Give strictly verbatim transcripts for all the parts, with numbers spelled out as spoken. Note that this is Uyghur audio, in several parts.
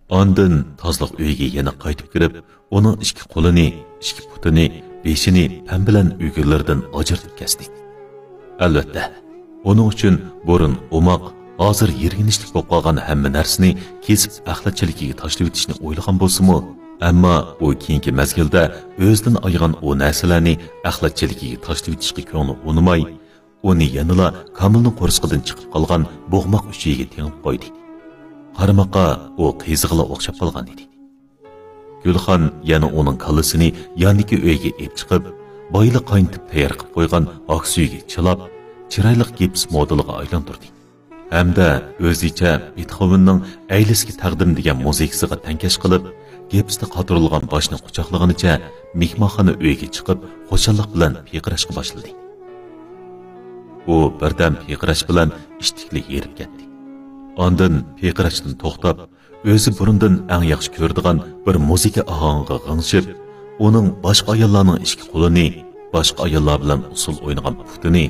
ئاندىن تازىلىق ئۆيىگە يەنە قايتىپ كىرىپ، ئۇنىڭ ئىككى قولىنى، ئىككى پۇتىنى، بېشىنى پەم بىلەن ئۆگۈنلىرىدىن ئاجرىتىپ كەستى. ئەلۋەتتە، ئۇنىڭ ئۈچۈن بۇرۇن ئوماق، ھازىر يىرگىنچلىك بولۇپ قالغان ھەممە نەرسىنى كېسىپ ئەخلەت چېلىكىگە تاشلىۋېتىشنى ئويلىغان بولسىمۇ، ئەمما ئۇ كېيىنكى مەزگىلدە ئۆزىدىن ئايىغان ئۇ نەرسىلەرنى ئەخلەت چېلىكىگە تاشلىۋېتىشكە كۆڭلى ئۇنىماي، ئۇنى يەنىلا كامىلنىڭ قورسىقىدىن چىقىپ قالغان بوغماق ئۈچىيىگە تېڭىپ قويدى. قارىماققا ئۇ قىزىغىلا ئوخشاپ قالغان ئىدى. گۈلخان يەنە ئۇنىڭ كاللىسىنى ياندىكى ئۆيگە ئېلىپ چىقىپ، بايىلا قاينىتىپ تەييار قىلىپ قويغان ئاق سۈيىگە چىلاپ، چىرايلىق گىپس مودېلىغا ئايلاندۇردى. ھەمدە ئۆزىچە بېتخوۋېننىڭ ئەيلىسكى تەقدىم دېگەن مۇزىكىسىغا تەڭكەش قىلىپ، گىپستە قاتۇرۇلغان باشنى قۇچاقلىغىنىچە مېھمانخانا ئۆيىگە چىقىپ، خۇشاللىق بىلەن پىرقىراشقا باشلىدى. ئۇ بىردەم پىرقىراش بىلەن ئىتتىكلا ھېرىپ كەتتى. ئاندىن پىرقىراشتىن توختاپ، ئۆزى بۇرۇندىن ئەڭ ياخشى كۆرىدىغان بىر مۇزىكا ئاھاڭىغا غىڭشىپ، ئۇنىڭ باشقا ئاياللارنىڭ ئىككى قولىنى، باشقا ئاياللار بىلەن ئۇسسۇل ئوينىغان پۇتىنى،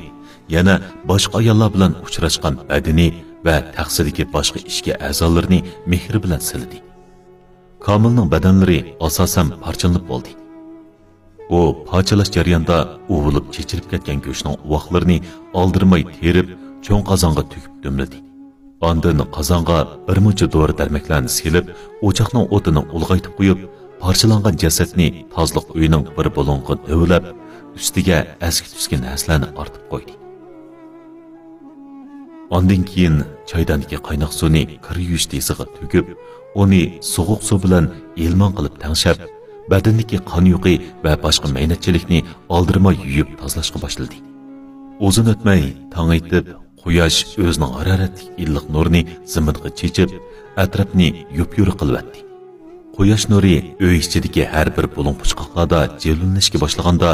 يەنە باشقا ئاياللار بىلەن ئۇچراشقان بەدىنى ۋە تەخسىدىكى باشقا ئىچكى ئەزالىرىنى مېھرى بىلەن سىلىدى. كامىلنىڭ بەدەنلىرى ئاساسەن پارچىلىنىپ بولدى. ئۇ پارچىلاش جەريانىدا ئۇۋۇلۇپ چېچىلىپ كەتكەن گۆشنىڭ ئۇۋاقلىرىنى ئالدىرىماي تېرىپ، چوڭ قازانغا تۆكۈپ دۈملىدى. ئاندىن قازانغا بىر مۇنچە دورا-دەرمەكلەرنى سېلىپ، ئوچاقنىڭ ئوتىنى ئۇلغايتىپ قويۇپ، پارچىلانغان جەسەتنى تازىلىق ئۆيىنىڭ بىر بۇلۇڭىغا دۆۋىلەپ، ئۈستىگە ئەسكى-تۈسكى نەرسىلەرنى ئارتىپ قويدى. ئاندىن كېيىن چايداندىكى قايناق سۇنى كىر يۇيۇش دېزىغا تۆكۈپ، ئۇنى سوغۇق سۇ بىلەن ئىلمان قىلىپ تەڭشەپ، بەدىنىدىكى قان يۇقى ۋە باشقا مەينەتچىلىكنى ئالدىرىماي يۇيۇپ تازىلاشقا باشلىدى. ئۇزۇن ئۆتمەي تاڭ ئېتىپ، قۇياش ئۆزىنىڭ ھارارەتلىك ئىللىق نۇرىنى زېمىنغا چېچىپ، ئەتراپنى يۇپيورۇق قىلىۋەتتى. قۇياش نۇرى ئۆي ئىچىدىكى ھەر بىر بۇلۇڭ-پۇچقاقلاردا جىلۋىلىنىشكە باشلىغاندا،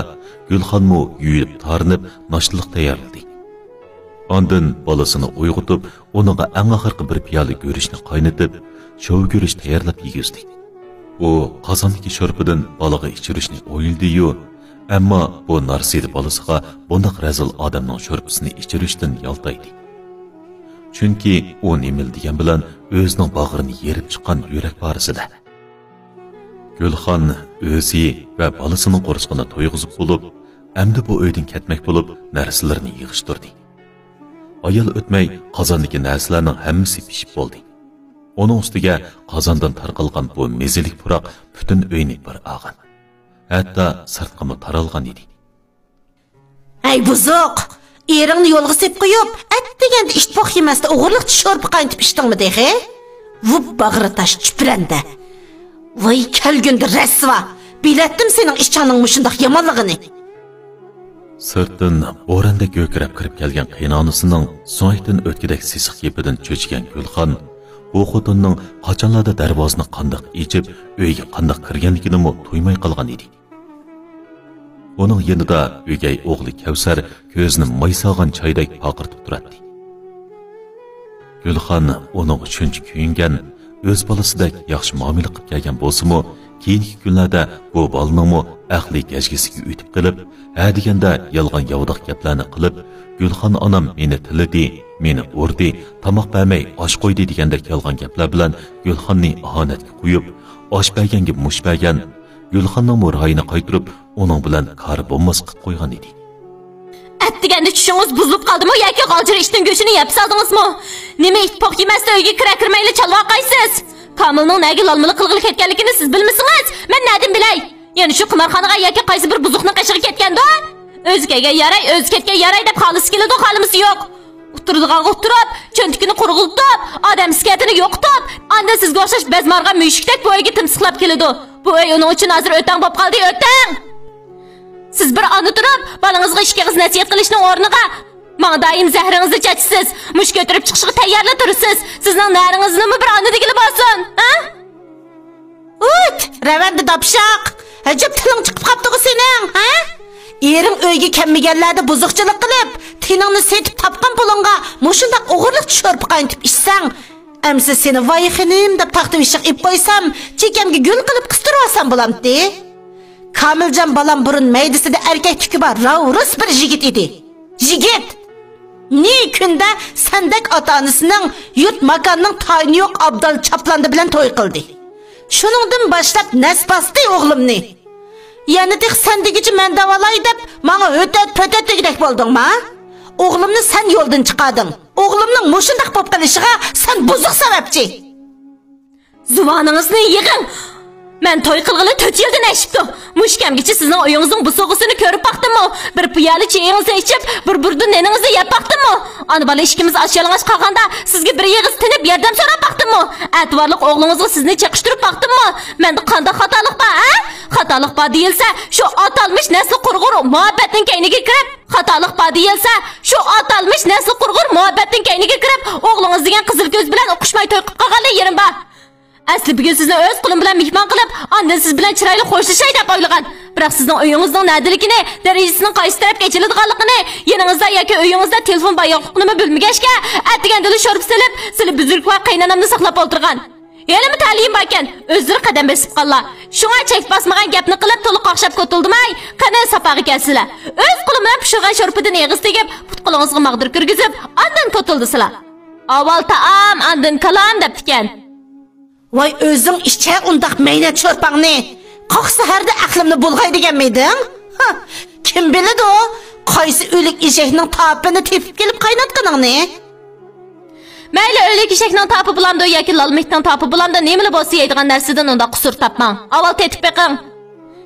گۈلخانمۇ يۇيۇنۇپ تارىنىپ، ناشتىلىق تەييارلىدى. ئاندىن بالىسىنى ئويغىتىپ، ئۇنىڭغا ئەڭ ئاخىرقى بىر پىيالە گۈرۈچنى قاينىتىپ، شوۋا گۈرۈچ تەييارلاپ يېگۈزدى. ئۇ قازاندىكى شورپىدىن بالىغا ئىچۈرۈشنى ئويلىدى-يۇ، ئەمما بۇ نارسىدە بالىسىغا بۇنداق رەزىل ئادەمنىڭ شورپىسىنى ئىچۈرۈشتىن يالتايدى. چۈنكى ئۇ نېمىلا دېگەن بىلەن ئۆزىنىڭ باغرىنى يېرىپ چىققان يۈرەك پارىسىدە. گۈلخان ئۆزى ۋە بالىسىنىڭ قورسىقىنى تويغۇزۇپ بولۇپ، ئەمدى بۇ ئۆيدىن كەتمەك بولۇپ، نەرسىلىرىنى يىغىشتۇردى. ئايال ئۆتمەي قازاندىكى نەرسىلەرنىڭ ھەممىسى پىشىپ بولدى. ئۇنىڭ ئۈستىگە قازاندىن تارقالغان بۇ مېزىلىك پۇراق پۈتۈن ئۆينى بىر ئالغان. ھەتتا سىرتقىمۇ تارالغان ئىدى. ھەي بۇزۇق! ئېرىڭنى يولغا سېلىپ قويۇپ، ئەتىگەندە ئىت پوق يېمەستە ئوغرىلىقچە شورپا قاينىتىپ ئىچتىڭمۇ تېخى؟ ۋۇ باغرى تاش چۈپرەندە! ۋاي كەلگۈندە رەسۋا! بىلەتتىم سېنىڭ ئىچىڭنىڭ مۇشۇنداق يامانلىقىنى! سىرتتىن بوراندەك گۈركىرەپ كىرىپ كەلگەن قېيىنئانىسىنىڭ سۆڭەكتىن ئۆتكۈدەك سېسىق گېپىدىن چۆچۈگەن گۈلخان بۇ خوتۇننىڭ قاچانلاردا دەرۋازىنى قانداق ئېچىپ، ئۆيگە قانداق كىرگەنلىكىنىمۇ تۇيماي قالغان ئىدى. ئۇنىڭ يېنىدا ئۆگەي ئوغلى كەۋسەر كۆزىنى ماي سالغان چايدەك پارقىرىتىپ تۇراتتى. گۈلخان ئۇنىڭغا شۇنچە كۆيۈنگەن، ئۆز بالىسىدەك ياخشى مۇئامىلە قىلىپ كەلگەن بولسىمۇ، كېيىنكى كۈنلەردە بۇ بالىنىڭمۇ ئەقلى گەجگىسىگە ئۆتۈپ قېلىپ، ھە دېگەندە يالغان ياۋىداق گەپلەرنى قىلىپ، گۈلخان ئانام مېنى تىللىدى، مېنى ئۇردى، تاماق بەرمەي ئاچ قويدى دېگەندەك يالغان گەپلەر بىلەن گۈلخاننى ئاھانەتكە قويۇپ، ئاش بەرگەنگە مۇش بەرگەن، گۈلخاننىڭمۇ رايىنى قايتۇرۇپ، ئۇنىڭ بىلەن كارى بولماس قىلىپ قويغان ئىدى. ئەتىگەندە چۈشىڭىز بۇزۇلۇپ قالدىمۇ ياكى غالجىر ئىتنىڭ گۆشىنى يەپ سالدىڭىزمۇ؟ نېمە ئىت پوق يېمەستە ئۆيگە كىرە كىرمەيلا چالۋاقايسىز؟ كامىلنىڭ نەگە لالمىلىق قىلغىلى كەتكەنلىكىنى سىز بىلمىسىڭىز، مەن نەدىن بىلەي؟ يەنە شۇ قىمارخانىغا ياكى قايسى بىر بۇزۇقنىڭ قېشىغا كەتكەندۇ؟ ئۆزى كەلگەن ياراي، ئۆزى كەتكەن ياراي دەپ خالىسى كېلىدۇ، خالىمىسى يوق. ئۇتتۇرىدىغانغا ئۇتتۇرۇپ، چۆنتىكىنى قۇرغۇتۇپ، ئادەم سىكەتىنى يوقىتىپ، ئاندىن سىزگە ئوخشاش بەزمارغان مۈشۈكتەك بۇ ئۆيگە تىمسىقلاپ كېلىدۇ. بۇ ئۆي ئۇنىڭ ئۈچۈن ھازىر ئۆتەڭ بولۇپ قالدى، ئۆتەڭ! سىز بىر ئانا تۇرۇپ، بالىڭىزغا ئىككى ئېغىز نەسىھەت قىلىشنىڭ ئورنىغا، ماڭا دائىم زەھىرىڭىزنى چاچىسىز، مۇشت كۆتۈرۈپ چىقىشقا تەييارلا تۇرىسىز. سىزنىڭ نەرىڭىزنىمۇ بىر ئانا دېگىلى بولسۇن، ھە؟ ھۇت، رەۋەندە داپشاق! ئەجەب تىلىڭ چىقىپ قاپتىغۇ سېنىڭ، ھە؟ ئېرىڭ ئۆيگە كەلمىگەنلەردە بۇزۇقچىلىق قىلىپ، تېنىڭنى سېتىپ تاپقان پۇلۇڭغا مۇشۇنداق ئوغرىلىقچە شورپا قاينىتىپ ئىچسەڭ، ئەمسە سېنى ۋاي خېنىم دەپ تاختا بېشىغا ئېلىپ قويسام، چېكەمگە گۈل قىلىپ قىستۇرۇۋالسام بولامتى؟ كامىلجان بالام بۇرۇن مەيدىسىدە ئەركەك تۈكى بار، راۋرۇس بىر يىگىت ئىدى. يىگىت! نى كۈندە سەندەك ئاتا-ئانىسىنىڭ يۇرت ماكاننىڭ تايىنى يوق ئابدال چاپلاندى بىلەن توي قىلدى. شۇنىڭدىن باشلاپ نەس باستى ئوغلۇمنى. يەنە تېخى سەن دېگۈچە مەن دەۋالاي دەپ ماڭا ھۆتەت-پۆتەت دېگۈدەك بولدۇڭما؟ ئوغلۇمنى سەن يولدىن چىقاردىڭ. ئوغلۇمنىڭ مۇشۇنداق بولۇپ قېلىشىغا سەن بۇزۇق سەۋەبچى. زۇۋانىڭىزنى يىغىڭ! مەن توي قىلغىلى تۆت يىلدىن ئېشىپتۇ. مۇشۇ كەمگىچە سىزنىڭ ئۆيىڭىزنىڭ بوسۇغىسىنى كۆرۈپ باقتىممۇ؟ بىر پىيالە چېيىڭىزنى ئىچىپ، بىر بۇردا نېنىڭىزنى يەپ باقتىممۇ؟ ئانا-بالا ئىككىمىز ئاچ-يالىڭاچ قالغاندا سىزگە بىر ئېغىز تېنىپ ياردەم سوراپ باقتىممۇ؟ ئەتىۋارلىق ئوغلىڭىزغا سىزنى چېقىشتۇرۇپ باقتىممۇ؟ مەندە قانداق خاتالىق بار، ھە؟ خاتالىق بار دېيىلسە، شۇ ئاتالمىش نەسلى قۇرغۇر مۇھەببەتنىڭ كەينىگە كىرىپ، خاتالىق بار دېيىلسە، شۇ ئاتالمىش نەسلى قۇرغۇر مۇھەببەتنىڭ كەينىگە كىرىپ، ئوغلىڭىز دېگەن قىزىل كۆز بىلەن ئۇقۇشماي توي قىلىپ قالغانلا يېرىم بار. ئەسلى بۈگۈن سىزنى ئۆز قولۇم بىلەن مېھمان قىلىپ، ئاندىن سىز بىلەن چىرايلىق خوشلىشاي دەپ ئويلىغان. بىراق سىزنىڭ ئۆيىڭىزنىڭ نەدىلىكىنى، دېرىزىسىنىڭ قايسى تەرەپكە ئېچىلىدىغانلىقىنى، يېنىڭىزدا ياكى ئۆيىڭىزدە تېلېفون بار يوقلۇقىنىمۇ بىلمىگەچكە، ئەتىگەندىلا شورپا سېلىپ، سىلى بۈزرۈكۋار قېيىنئانامنى ساقلاپ ئولتۇرغان. ھېلىمۇ تەلىيىم باركەن، ئۆزلىرى قەدەم بېسىپ قاللا. شۇڭا چەك باسمىغان گەپنى قىلىپ، تولا قاقشاپ كوتۇلدىماي، قېنى ساپاغا كەلسىلە. ئۆز قولۇم بىلەن پىشۇرغان شورپىدىن ئېغىز تېگىپ، پۇت-قولىڭىزغا ماغدۇر كىرگۈزۈپ، ئاندىن كوتۇلدىسىلا. ئاۋۋال تائام، ئاندىن كالام دەپتىكەن. ۋاي ئۆزۈڭ ئىچە ئۇنداق مەينەت شورپاڭنى. قاق سەھەردە ئەقلىمنى بۇلغاي دېگەنمىدىڭ؟ ھە، كىم بىلىدۇ، قايسى ئۆلۈك ئېشەكنىڭ تاپىنى تېپىپ كېلىپ قايناتقىنىڭنى. مەيلى ئۆلۈك ئېشەكنىڭ تاپى بولامدۇ ياكى لالما ئىتنىڭ تاپى بولامدۇ، نېمىلا بولسا يەيدىغان نەرسىدىن ئۇنداق قۇسۇر تاپماڭ. ئاۋۋال تېتىپ بېقىڭ.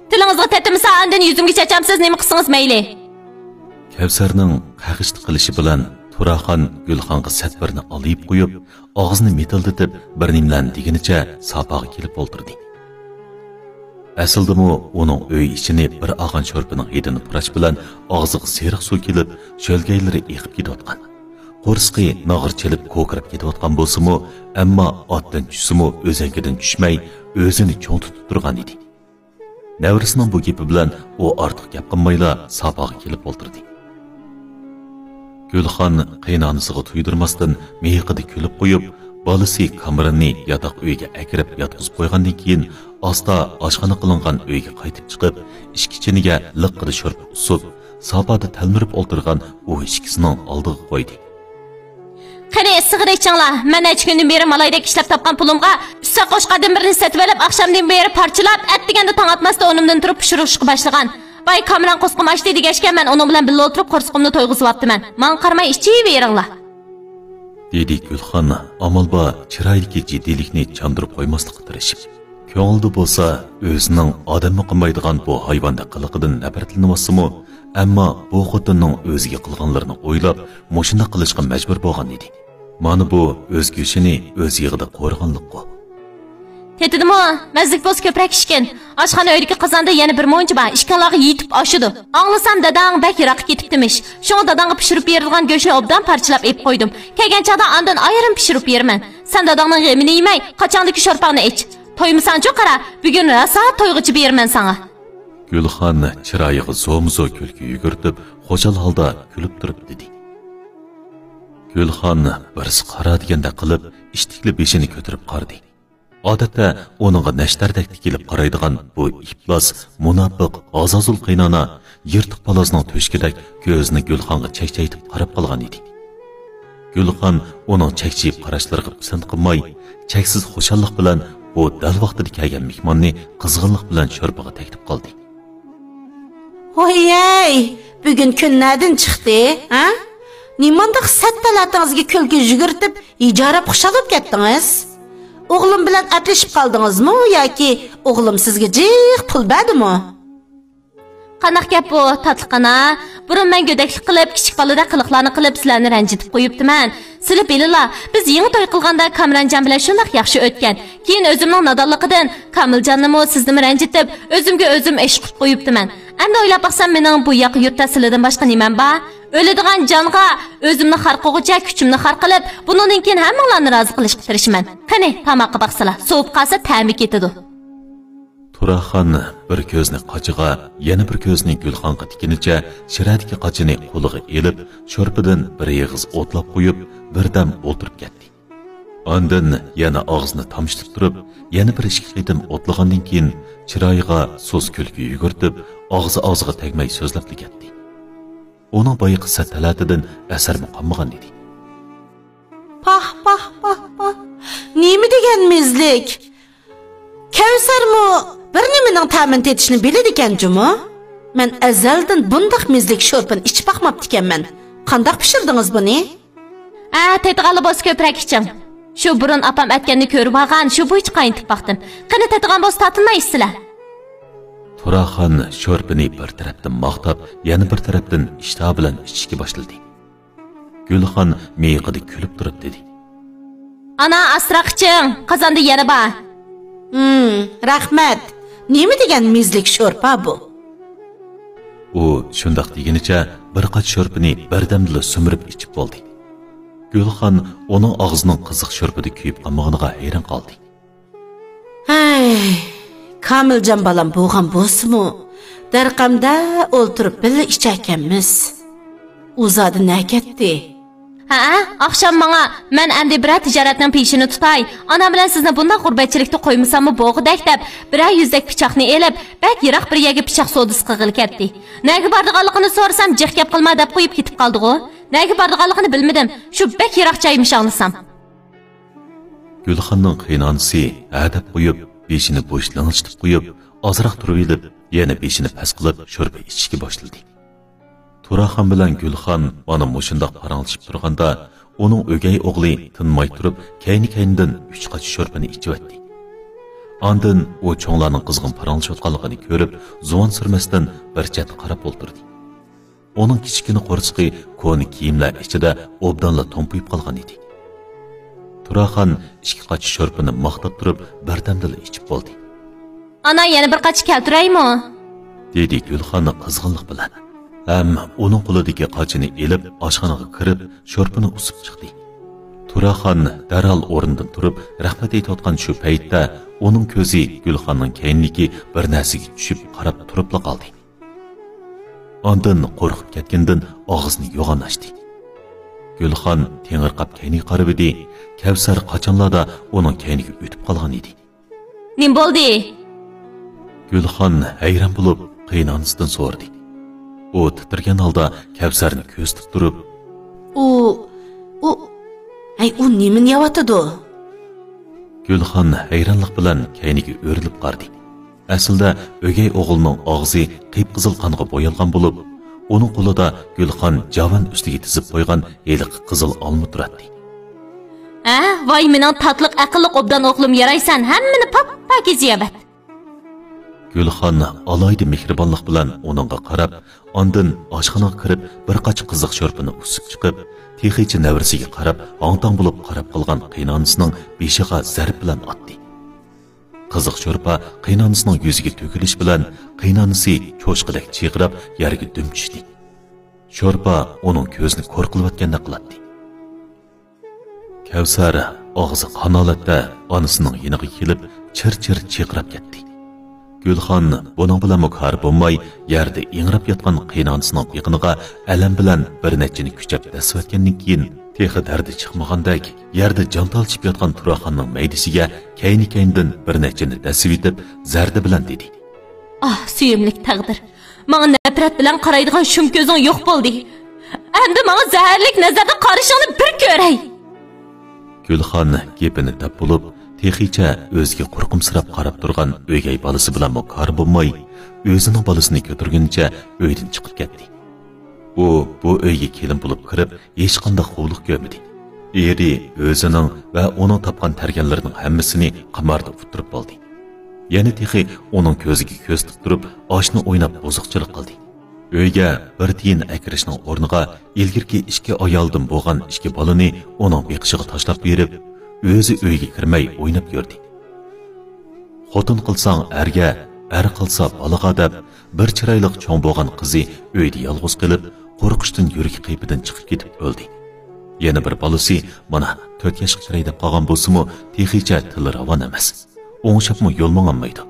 تىلىڭىزغا تېتىمىسا، ئاندىن يۈزۈمگە چاچامسىز، نېمە قىلسىڭىز مەيلى. كەۋسەرنىڭ قەغىشتە قىلىشى بىلەن تۇراخان گۈلخانغا سەتبىرنى ئالىيىپ قويۇپ، ئاغزىنى مىتىلدىتىپ، بىر نېمىلەرنى دېگىنىچە ساپاغا كېلىپ ئولتۇردى. ئەسلىدىمۇ ئۇنىڭ ئۆي ئىچىنى بىر ئاغان شورپىنىڭ ھىدىنى پۇراش بىلەن ئاغزىغا سېرىق سۇ كېلىپ، شۆلگەيلىرى ئېقىپ كېتىۋاتقان. قورسىقى ناغرا چېلىپ كوكىراپ كېتىۋاتقان بولسىمۇ، ئەمما ئاتتىن چۈشسىمۇ ئۆزەڭگىدىن چۈشمەي، ئۆزىنى چوڭ تۇتۇپ تۇرغان ئىدى. نەۋرىسىنىڭ بۇ گېپى بىلەن ئۇ ئارتۇق گەپ قىلمايلا ساپاغا كېلىپ ئولتۇردى. گۈلخان قېيىنئانىسىغا تۇيدۇرماستىن مىيىقىدا كۈلۈپ قويۇپ، بالىسى كامىراننى ياتاق ئۆيگە ئەكىرىپ ياتقۇزۇپ قويغاندىن كېيىن، ئاستا ئاشخانا قىلىنغان ئۆيگە قايتىپ چىقىپ، ئىشىك چىنىگە لىققىدە شورپا قۇسۇپ، ساپادا تەلمۈرۈپ ئولتۇرغان ئۇ ئىككىسىنىڭ ئالدىغا قويدى. قېنى، ئىسسىغىنى ئىچىڭلار. مەن نەچچە كۈندىن بېرى مالايدەك ئىشلەپ تاپقان پۇلۇمغا ئۈچ ساقوچقاردىن بىرنى سېتىۋېلىپ، ئاخشامدىن بېرى پارچىلاپ، ئەتىگەندە تاڭ ئاتماستىن ئورنۇمدىن تۇرۇپ پىشۇرۇشقا باشلىغان. باي كامېران قورسىقىم ئاچتى دېگەچكە، مەن ئۇنىڭ بىلەن بىللە ئولتۇرۇپ قورسىقىمنى تويغۇزۇۋاپتىمەن. ماڭا قارىماي ئىچىۋېرىڭلار. دېدى گۈلخان ئامال بار چىرايىدىكى جىددىيلىكنى چاندۇرۇپ قويماسلىققا تىرىشىپ. كۆڭلىدە بولسا ئۆزىنىڭ ئادەممۇ قىلمايدىغان بۇ ھايۋاندەك قىلىقىدىن نەپرەتلىنىۋاتسىمۇ، ئەمما بۇ خوتۇننىڭ ئۆزىگە قىلغانلىرىنى ئويلاپ، مۇشۇنداق قىلىشقا مەجبۇر بولغان ئىدى. مانا بۇ ئۆز گۆشىنى ئۆز يېغىدا قورۇغانلىققۇ. تېتىدىمۇ، مەززىلىك بولسا كۆپرەك ئىچكىن. ئاشخانا ئۆيدىكى قازاندا يەنە بىر مۇنچە بار، ئىككىڭلارغا يېتىپ ئاشىدۇ. ئاڭلىسام، داداڭ بەك يىراققا كېتىپتىمىش. شۇڭا داداڭغا پىشۇرۇپ بېرىدىغان گۆشنى ئوبدان پارچىلاپ ئېلىپ قويدۇم. كەلگەن چاغدا ئاندىن ئايرىم پىشۇرۇپ بېرىمەن. سەن داداڭنىڭ غېمىنى يېمەي، قاچاڭدىكى شورپاڭنى ئىچ. تويمىساڭچۇ قارا، بۈگۈن راسا تويغۇچە بېرىمەن ساڭا. گۈلخان چىرايىغا زومىزو كۈلكە يۈگۈرتۈپ، خۇشال ھالدا كۈلۈپ تۇرۇپ دېدى. گۈلخان بىرسى قارا دېگەندەك قىلىپ، ئىشتىكلى بېشىنى كۆتۈرۈپ قارىدى. ئادەتتە ئۇنىڭغا نەشتەردەك تىكىلىپ قارايدىغان بۇ ئىپلاس، مۇناپىق، ئازازۇل قېينانا يىرتىق پالازنىڭ تۆشۈكىدەك كۆزىنى گۈلخانغا چەكچەيتىپ قاراپ قالغان ئىدى. گۈلخان ئۇنىڭ چەكچىيىپ قاراشلىرىغا پىسەنت قىلماي، چەكسىز خۇشاللىق بىلەن بۇ دەل ۋاقتىدا كەلگەن مېھماننى قىزغىنلىق بىلەن شورپىغا تەكلىپ قىلدى. ۋايەي، بۈگۈن كۈن نەدىن چىقتى، ھە؟ نېمانداق سەت تالاتىڭىزگە كۈلكە يۈگۈرتۈپ، ھىجايىپ خۇشال بولۇپ كەتتىڭىز؟ ئوغلۇم بىلەن ئەپلىشىپ قالدىڭىزمۇ ياكى ئوغلۇم سىزگە جىق پۇل بەردىمۇ؟ قانداق گەپ بۇ، تاتلىق ئانا؟ بۇرۇن مەن گۆدەكلىك قىلىپ، كىچىك بالىدەك قىلىقلارنى قىلىپ، سىلەرنى رەنجىتىپ قويۇپتىمەن. سىلى بىلىلا، بىز يېڭى توي قىلغاندا كامرانجان بىلەن شۇنداق ياخشى ئۆتكەن. كېيىن ئۆزۈمنىڭ نادانلىقىدىن كامىلجاننىمۇ، سىزنىمۇ رەنجىتىپ، ئۆزۈمگە ئۆزۈم ئىش قىلىپ قويۇپتىمەن. ئەمدى ئويلاپ باقسام، مېنىڭ بۇ ياقا يۇرتتا سىلىدىن باشقا نېمەم بار؟ ئۆلىدىغان جانغا ئۆزۈمنى خار قىلغۇچە كۈچۈمنى خار قىلىپ، بۇنىڭدىن كېيىن ھەممىڭلارنى رازى قىلىشقا تىرىشىمەن. قېنى، تاماققا باقسىلا، سوۋۇپ قالسا تەمى كېتىدۇ. تۇراخان بىر كۆزىنى قاچىغا، يەنە بىر كۆزىنى گۈلخانغا تىككىنىچە شىرەدىكى قاچىنى قولىغا ئېلىپ، شورپىدىن بىر ئېغىز ئوتلاپ قويۇپ، بىردەم ئولتۇرۇپ كەتتى. ئاندىن يەنە ئاغزىنى تامشىتىپ تۇرۇپ، يەنە بىر ئىككى قېتىم ئوتلىغاندىن كېيىن، چىرايىغا سۇس كۈلكە يۈگۈرتۈپ، ئاغزى ئاغزىغا تەگمەي سۆزلەپلا كەتتى. ئۇنىڭ بايىقى سەت ھالىتىدىن ئەسەرمۇ قالمىغان ئىدى. پاھ، پاھ، پاھ، پاھ. نېمە دېگەن مېزلىك؟ كەۋسەرمۇ بىر نېمىنىڭ تەمىنى تېتىشنى بىلىدىكەن جۇمۇ. مەن ئەزەلدىن بۇنداق مېزلىك شورپىنى ئىچىپ باقماپتىكەنمەن. قانداق پىشۇردىڭىز بۇنى؟ ھە، تېتىغانلا بولسا كۆپرەك ئىچىڭ. شۇ بۇرۇن ئاپام ئەتكەننى كۆرۈۋالغان، شۇ بويىچە قاينىتىپ باقتىم. قېنى، تېتىغان بولسا تاتىناي ئىچسىلە. تۇراخان شورپىنى بىر تەرەپتىن ماختاپ، يەنە بىر تەرەپتىن ئىشتىھا بىلەن ئىچىشكە باشلىدى. گۈلخان مىيىقىدا كۈلۈپ تۇرۇپ دېدى. ئانا، ئاستىراق ئىچىڭ، قازاندا يەنە بار. ھىم، رەھمەت. نېمە دېگەن مېزىلىك شورپا بۇ؟ ئۇ شۇنداق دېگىنىچە بىر قاچا شورپىنى بىردەمدىلا سۈمۈرۈپ ئىچىپ بولدى. گۈلخان ئۇنىڭ ئاغزىنىڭ قىزىق شورپىدا كۆيۈپ قالمىغىنىغا ھەيران قالدى. ھەي، كامىلجان بالام بولغان بولسىمۇ، دەرقەمدە ئولتۇرۇپ بىللە ئىچەركەنمىز. ئۇ زادى نەگەتتى؟ ھەئە، ئاخشام ماڭا، مەن ئەمدى بىرەر تىجارەتنىڭ پېشىنى تۇتاي، ئانام بىلەن سىزنى بۇنداق غۇربەتچىلىكتە قويمىساممۇ بولغۇدەك دەپ، بىرەر يۈزدەك پىچاقنى ئېلىپ، بەك يىراق بىر يەرگە پىچاق سودىسى قىلغىلى كەتتى. نەگە بارىدىغانلىقىنى سورىسام، جىق گەپ قىلما دەپ قويۇپ كېتىپ قالدىغۇ. نەگە بارىدىغانلىقىنى بىلمىدىم، شۇ بەك يىراق جايمىش ئاڭلىسام. گۈلخاننىڭ قېيىنئانىسى ھە دەپ قويۇپ، بېشىنى بوش لىڭشىتىپ قويۇپ، ئازراق تۇرۇۋېلىپ، يەنە بېشىنى پەس قىلىپ، شورپا ئىچىشكە باشلىدى. تۇراخان بىلەن گۈلخان مانا مۇشۇنداق پاراڭلىشىپ تۇرغاندا، ئۇنىڭ ئۆگەي ئوغلى تىنماي تۇرۇپ، كەينى-كەينىدىن ئۈچ قاچا شورپىنى ئىچىۋەتتى. ئاندىن ئۇ چوڭلارنىڭ قىزغىن پاراڭلىشىۋاتقانلىقىنى كۆرۈپ، زۇۋان سۈرمەستىن بىر چەتتە قاراپ ئولتۇردى. ئۇنىڭ كىچىككىنە قورسىقى كونا كىيىملەر ئىچىدە ئوبدانلا تومپىيىپ قالغان ئىدى. تۇراخان ئىككى قاچا شورپىنى ماختاپ تۇرۇپ، بىردەمدىلا ئىچىپ بولدى. ئانا، يەنە بىر قاچا كەلتۈرەيمۇ؟ دېدى گۈلخان قىزغىنلىق بىلەن. ھەم ئۇنىڭ قولىدىكى قاچىنى ئېلىپ، ئاشخانىغا كىرىپ، شورپىنى ئۇسۇپ چىقتى. تۇراخان دەرھال ئورنىدىن تۇرۇپ، رەھمەت ئېيتىۋاتقان شۇ پەيتتە، ئۇنىڭ كۆزى گۈلخاننىڭ كەينىدىكى بىر نەرسىگە چۈشۈپ، قاراپ تۇرۇپلا قالدى. ئاندىن قورقۇپ كەتكىنىدىن ئاغزىنى يوغان ئاچتى. گۈلخان تېڭىرقاپ كەينىگە قارىۋىدى، كەۋسەر قاچانلاردا ئۇنىڭ كەينىگە ئۆتۈپ قالغان ئىدى. نېمە بولدى؟ گۈلخان ھەيران بولۇپ، قېيىنئانىسىدىن سورىدى. ئۇ تىترىگەن ھالدا كەۋسەرنى كۆزىتىپ تۇرۇپ، ئۇ، ئۇ، ھەي، ئۇ نېمىنى يەۋاتىدۇ؟ گۈلخان ھەيرانلىق بىلەن كەينىگە ئۆرۈلۈپ قارىدى. ئەسلىدە ئۆگەي ئوغلىنىڭ ئاغزى قىپقىزىل قانغا بويالغان بولۇپ، ئۇنىڭ قولىدا گۈلخان جاۋان ئۈستىگە تىزىپ قويغان ھېلىقى قىزىل ئالما تۇراتتى. ھە، ۋاي مېنىڭ تاتلىق ئەقىللىق ئوبدان ئوغلۇم، يارايسەن، ھەممىنى پاك-پاكىز يەۋەت. گۈلخان ئالاھىدە مېھرىبانلىق بىلەن ئۇنىڭغا قاراپ، ئاندىن ئاشخانىغا كىرىپ، بىر قاچا قىزىق شورپىنى ئۇسۇپ چىقىپ، تېخىچە نەۋرىسىگە قاراپ، ھاڭ-تاڭ بولۇپ قاراپ قالغان قېيىنئانىسىنىڭ بېشىغا زەرب بىلەن ئاتتى. قىزىق شورپا قېيىنئانىسىنىڭ يۈزىگە تۆكۈلۈش بىلەن، قېيىنئانىسى چوشقىدەك چىرقىراپ يەرگە دۈم چۈشتى. شورپا ئۇنىڭ كۆزىنى كور قىلىۋەتكەندەك قىلاتتى. كەۋسەر ئاغزى قان ھالەتتە ئانىسىنىڭ يېنىغا كېلىپ، چىر-چىر چىرقىراپ كەتتى. گۈلخان بۇنىڭ بىلەنمۇ كارى بولماي، يەردە ئىڭراپ ياتقان قېيىنئانىسىنىڭ بېقىنىغا ئەلەم بىلەن بىر نەچچىنى كۈچەپ دەسسىۋەتكەندىن كېيىن، تېخى دەردى چىقمىغاندەك، يەردە جان تالىشىپ ياتقان تۇراخاننىڭ مەيدىسىگە كەينى-كەينىدىن بىر نەچچىنى دەسسىۋېتىپ، زەردە بىلەن دېدى. ئاھ، سۆيۈملۈك تەقدىر! ماڭا نەپرەت بىلەن قارايدىغان شۇم كۆزۈڭ يوق بولدى. ئەمدى ماڭا زەھەرلىك نەزەردە قارىشىڭنى بىر كۆرەي! گۈلخان گېپىنى دەپ بولۇپ، تېخىچە ئۆزىگە قورقۇمسىراپ قاراپ تۇرغان ئۆگەي بالىسى بىلەنمۇ كارى بولماي، ئۆزىنىڭ بالىسىنى كۆتۈرگىنىچە ئۆيدىن چىقىپ كەتتى. ئۇ بۇ ئۆيگە كېلىن بولۇپ كىرىپ، ھېچقانداق قۇۋلۇق كۆرمىدى. ئېرى ئۆزىنىڭ ۋە ئۇنىڭ تاپقان تەرگەنلىرىنىڭ ھەممىسىنى قىماردا ئۇتتۇرۇپ بولدى. يەنە تېخى ئۇنىڭ كۆزىگە كۆز تىقتۇرۇپ، ئاشنا ئويناپ بۇزۇقچىلىق قىلدى. ئۆيگە بىر تىيىن ئەكىرىشنىڭ ئورنىغا ئىلگىرىكى ئىككى ئايالدىن بولغان ئىككى بالىنى ئۇنىڭ بېقىشىغا تاشلاپ بېرىپ، ئۆزى ئۆيگە كىرمەي ئويناپ يۈردى. خوتۇن قىلساڭ ئەرگە، ئەر قىلسا بالىغا دەپ، بىر چىرايلىق چوڭ بولغان قىزى ئۆيدە يالغۇز قېلىپ، قورقۇشتىن يۈرىكى قېپىدىن چىقىپ كېتىپ ئۆلدى. يەنە بىر بالىسى مانا تۆت ياشقا كىرەي دەپ قالغان بولسىمۇ، تېخىچە تىلى راۋان ئەمەس. ئوڭشاپمۇ يول ماڭالمايدۇ.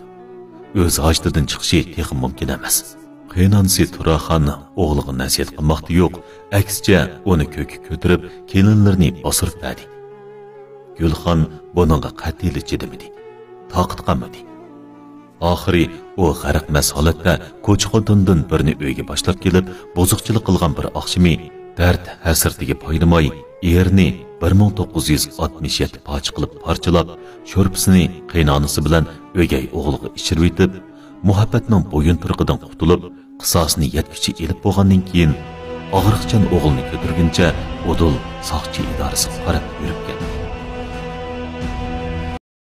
ئۆز ھاجىتىدىن چىقىشى تېخى مۇمكىن ئەمەس. قېيىنئانىسى تۇراخان ئوغلىغا نەسىھەت قىلماقتا يوق، ئەكسىچە ئۇنى كۆككە كۆتۈرۈپ، كېلىنلىرىنى باسۇرۇپ بەردى. گۈلخان بۇنىڭغا قەتئىيلا چىدىمىدى، تاقىتى قالمىدى. ئاخىرى ئۇ غەرقمەس ھالەتتە كوچا خوتۇندىن بىرنى ئۆيگە باشلاپ كېلىپ، بۇزۇقچىلىق قىلغان بىر ئاخشىمى دەرد ھەسرىتىگە پايلىماي، ئېرىنى بىر مىڭ توققۇز يۈز ئاتمىش يەتتە پارچە قىلىپ پارچىلاپ، شورپىسىنى قېيىنئانىسى بىلەن ئۆگەي ئوغلىغا ئىچۈرۈۋېتىپ، مۇھەببەتنىڭ بويۇنتۇرۇقىدىن قۇتۇلۇپ، قىساسىنى يەتكۈچە ئېلىپ بولغاندىن كېيىن، ئاغرىقچان ئوغلىنى كۆتۈرگىنىچە ئۇدۇل ساقچى ئىدارىسىغا قاراپ يۈرۈپ كەتتى.